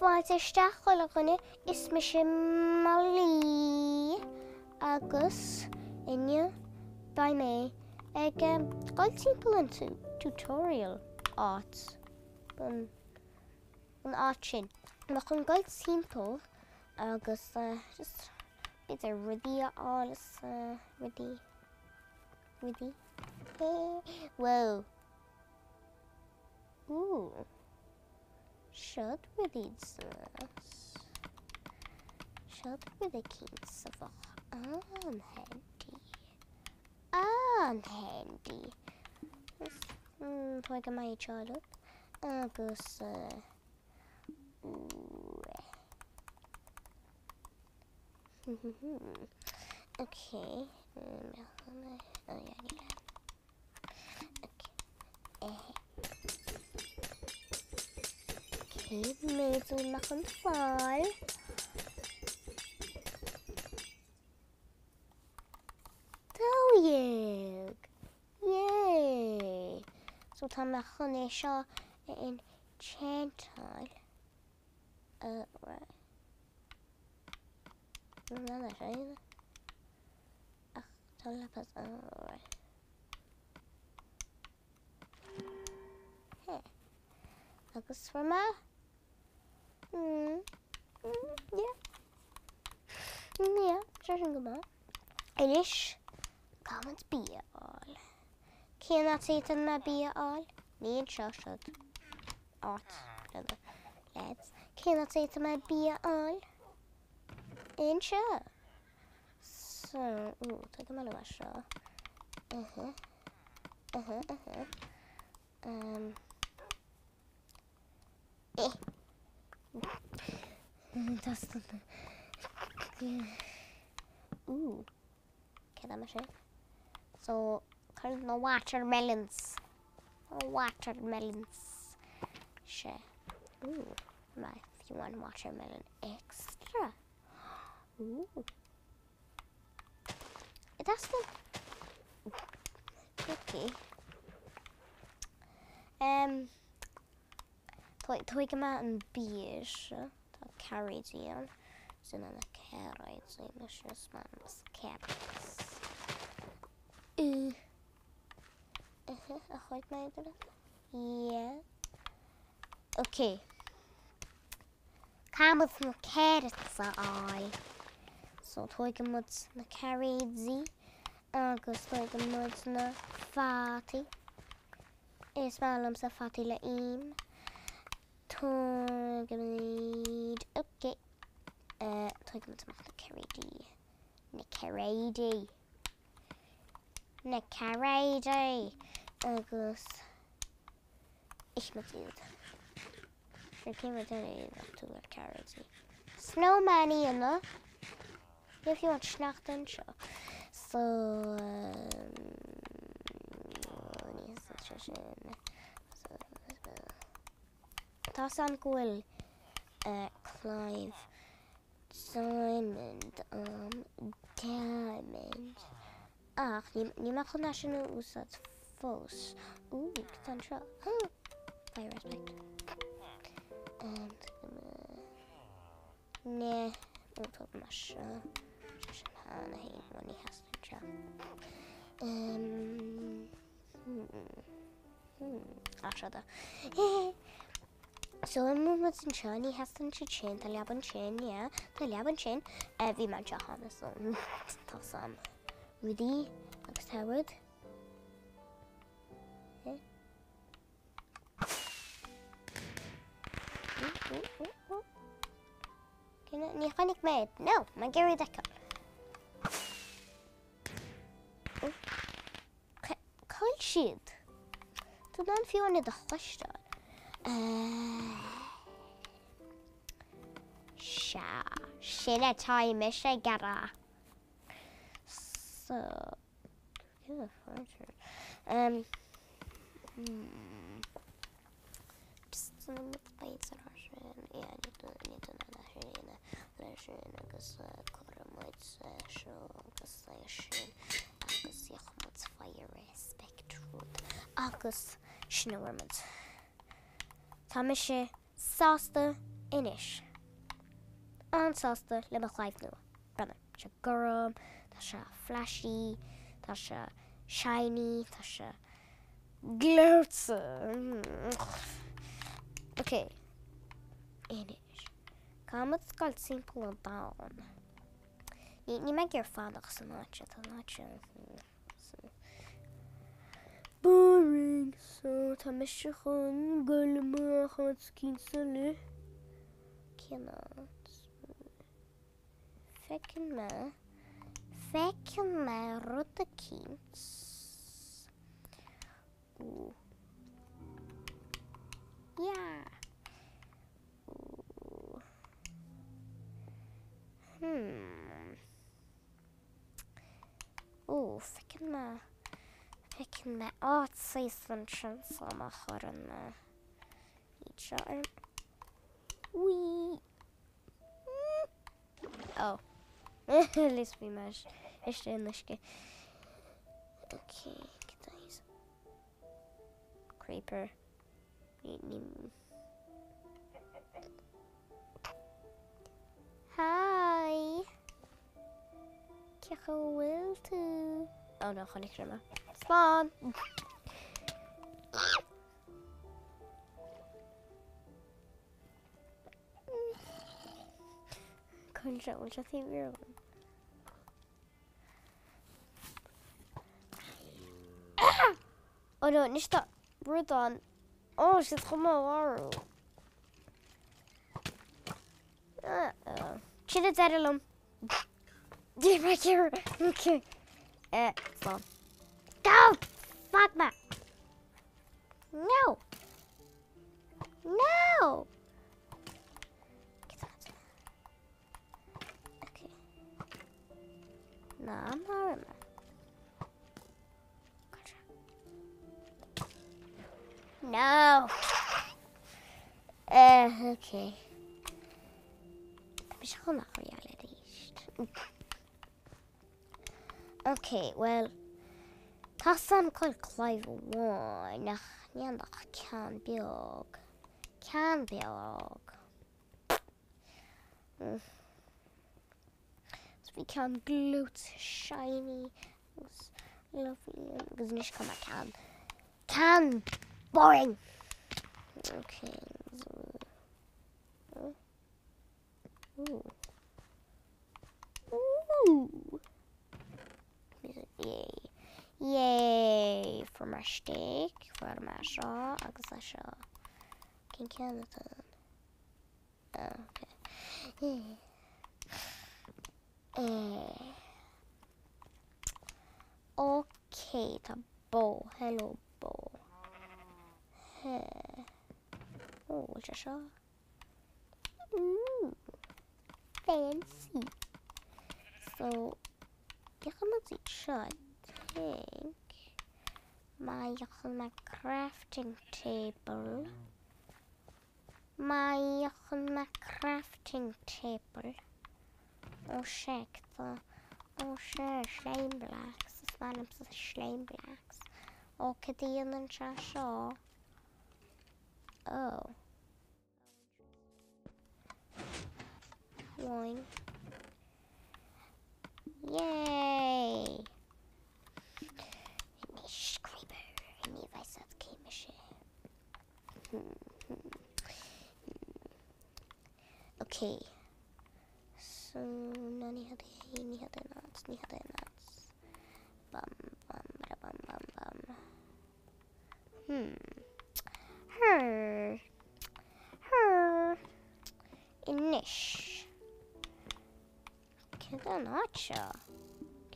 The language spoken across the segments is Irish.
Fáilte isteach chuile dhuine, is mise Molly agus inniu beidh mé ag dul timpeall an tutorial áit, an áit sin. Tá mé chun dul timpeall agus just b'fhéidir rudaí a fháil is rudaí, rudaí, whoa. Ooh. Siod rudaí deas. Siod rud eicínt a bheadh an-handy. An-handy. Tógfaidh mé iad seo uilig. Agus ooh. Okay. Oh yeah, níl. Cé mhéad a bhfuil mé chun fáil? 12! Yay! So tá mé chun é seo a enchantáil. Uh, right. Ach tá lapis oh, Hey. Agus fuair mé? Mm. Mm, yeah. Mm, yeah, sé sin go maith. Anois, caithfimid bia a fháil. Cén áit a bhféadfainn mé bia a fháil? Ní anseo, siod. Áit le na lads. Cén áit a bhféadfainn mé bia a fháil? Anseo. So, ooh, tá go maith le seo. Uh-huh. Uh-huh, uh-huh. Um, eh. That's the... Ooh. Cé dá sé? So, cuir na watermelons. Watermelons. Sé. Ooh, my, if you want watermelon extra. Ooh. That's the... Okay. Um, Tógfaidh mé an bia seo. Tá cairéidí ann. Sin na cairéidí mar sin is maith liom carrots. Uh, uh, a chuid mé Yeah. Okay. Caithfidh muid na carrots a fháil. So tógfaidh muid na cairéidí agus tógfaidh muid na fataí. Is maith liomsa fataí le im. Tógfaimid, ok. Uh, tógfaidh muid amach na cairéidí. Na cairéidí. Na cairéidí. Agus ithfimid iad. Sure cén rud eile a dhéanfadh tú le cairéidí? Snowman a dhéanamh. Níl fiú an sneachta anseo. So, ní sé sin. Tá 's a'm go bhfuil claíomh diamond a'm, diamond. Ach níl mé chun é sin a úsáid fós. Ooh, cad tá anseo? Fire aspect. And ne, ó tóg mé seo. Sé sin cheana féin, nó ní theastaíonn seo. Um, hmm, hmm, ach seo do. So imeoidh muid anseo, ní theastaíonn siad sin, tá leaba ansin, yeah, tá leaba ansin. Eh, bhí mé anseo cheana so tá 's a'm rudaí agus tá rud. Eh? Ní chonaic mé iad. No, mé ag iarraidh a fheiceáil. Cá bhfuil siad? Tú in ann fiú amháin iad a chloisteáil. Sea, sin atá mise ag rá. So, um, hmm. Just agus cuirfidh muid seo agus é sin agus gheobhaidh muid fire aspect rud agus sin a bhfuair muid. Tá mise sásta Anois. An-sásta le mo chlaidheamh nua. Breathnaigh, tá sé gorm, tá sé flashy, tá sé shiny, tá sé gleoite. Ok. Anois. Caithfimid dul timpeall an domhan. Ní, níl mé ag iarraidh fanacht san áit seo, tá an áit seo. Boring. So tá mise chun dul amach áit eicínt eile. Cén áit? Feiceann mé, feiceann mé rud eicínt. Ooh. Yeah. Ooh. Hmm. Ooh, feiceann mé, feiceann mé áit saghas ansin so má chuireann mé iad seo ar Wee! Oh. Least bhí mé istigh in uisce. Okay, get these. Creeper. Ní, ní. Hi! Cén chaoi a bhfuil tú? Oh no, chonaic sé mé. Slán! Cun sé bhfuil sé taobh thiar agam. Oh no, anois tá rud ann. Oh, siad chun mé a mharú. Sin an deireadh liom. Níl mé ag iarraidh. Okay. Eh, slán. Go! Fág mé! No! No! Get out. Okay. Ná, maraigh mé. No! Uh, okay. Tá mise chun athrú eile arís. Ok, well, tá san cur claidheamh amháin ach níl ach ceann beag. Ceann beag. So bhí ceann gleoite shiny agus lovely agus anois tá mé ceann ceann boring. Ok. So, Ooh. Ooh. Yay. Yay. Fuair mé steak, fuair mé seo agus é seo. Cén ceann atá ann? Oh, okay. Eh. Ok, tá bó. Hello, bó. He. Oh, bhfuil sé seo? Ooh, fancy. So, déanfaidh muid iad seo, I think. Maith mé crafting table. Maith mé crafting table. Ó sec, tá, ó sé, slime blocks. Is maith liomsa slime blocks. Ó, cad a dhéanann sé seo? Oh. Wine. Yay! Anois, Creeper, ní bheidh sad cé mise. Ok. So, no, ní hea, ní hea, ní hea, ní hea. Bam, bam, bam, bam, bam. Hmm. Her. Her. Anois. Céard an áit seo?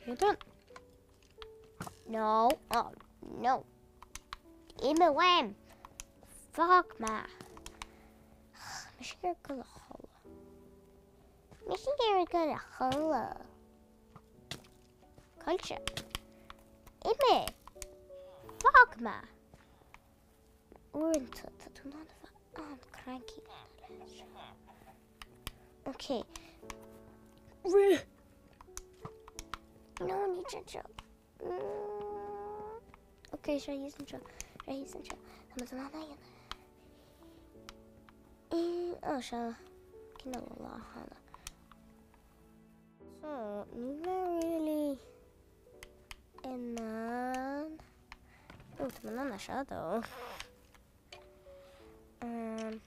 Céard an... No. Oh, no. Imigh uaim. Fág mé. Mise ag iarraidh dul a chodladh. Mise ag iarraidh dul a chodladh. Coillte. Imigh! Fág mé! Uaireanta tá tú in ann a bheith an-cranky leis. Ok. Rith! No, ní anseo. Ok, seo thíos anseo. Seo thíos anseo. Tá muid in ann a dhéanamh. Ó, seo. cineál lá cheana. So, níl mé really in ann. Ó, tá mé in ann é seo though. Um,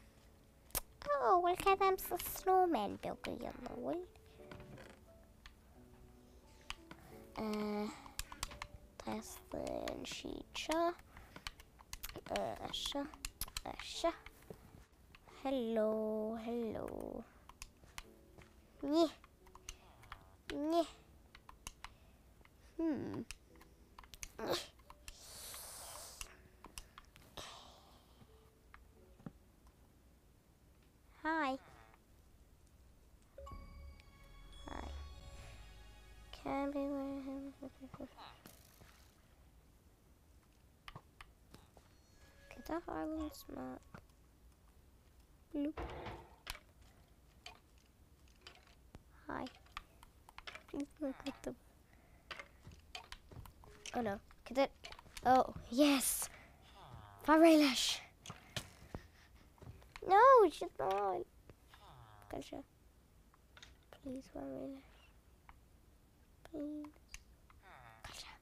oh, bhfuil cead a'msa snowman beag a dhéanamh, bhfuil? Uh, Teastaíonn siad seo. Uh, seo. Uh, seo. Hello, hello. Ní. Ní. Hmm. Ní. Hi. Hi. Can be Cad a tharlaíonn má Bloop. Hi. Please look at the Oh no. Cad it? Oh, yes! Fan réidh leis! No, she's not. Gotcha. Please fan réidh leis. Please. Gotcha.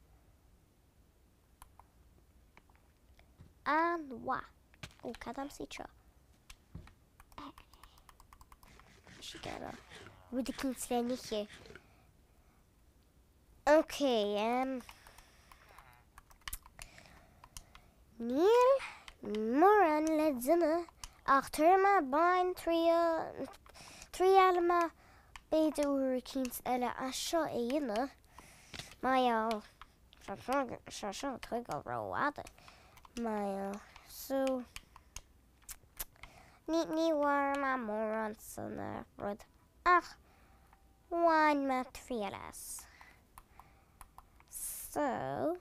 An-mhaith. Ó, cad am sa seo? Sigara. Rud eicínt le n-ithe. Ok, um, níl mórán le déanamh ach tabharfaidh mé bain triail mé b'fhéidir uair eicínt eile as seo a dhéanamh mar gheall sé seo ag tógáil rófhada mar gheall so ní ní bhfuair mé mórán san rud ach bhain mé triail as. So.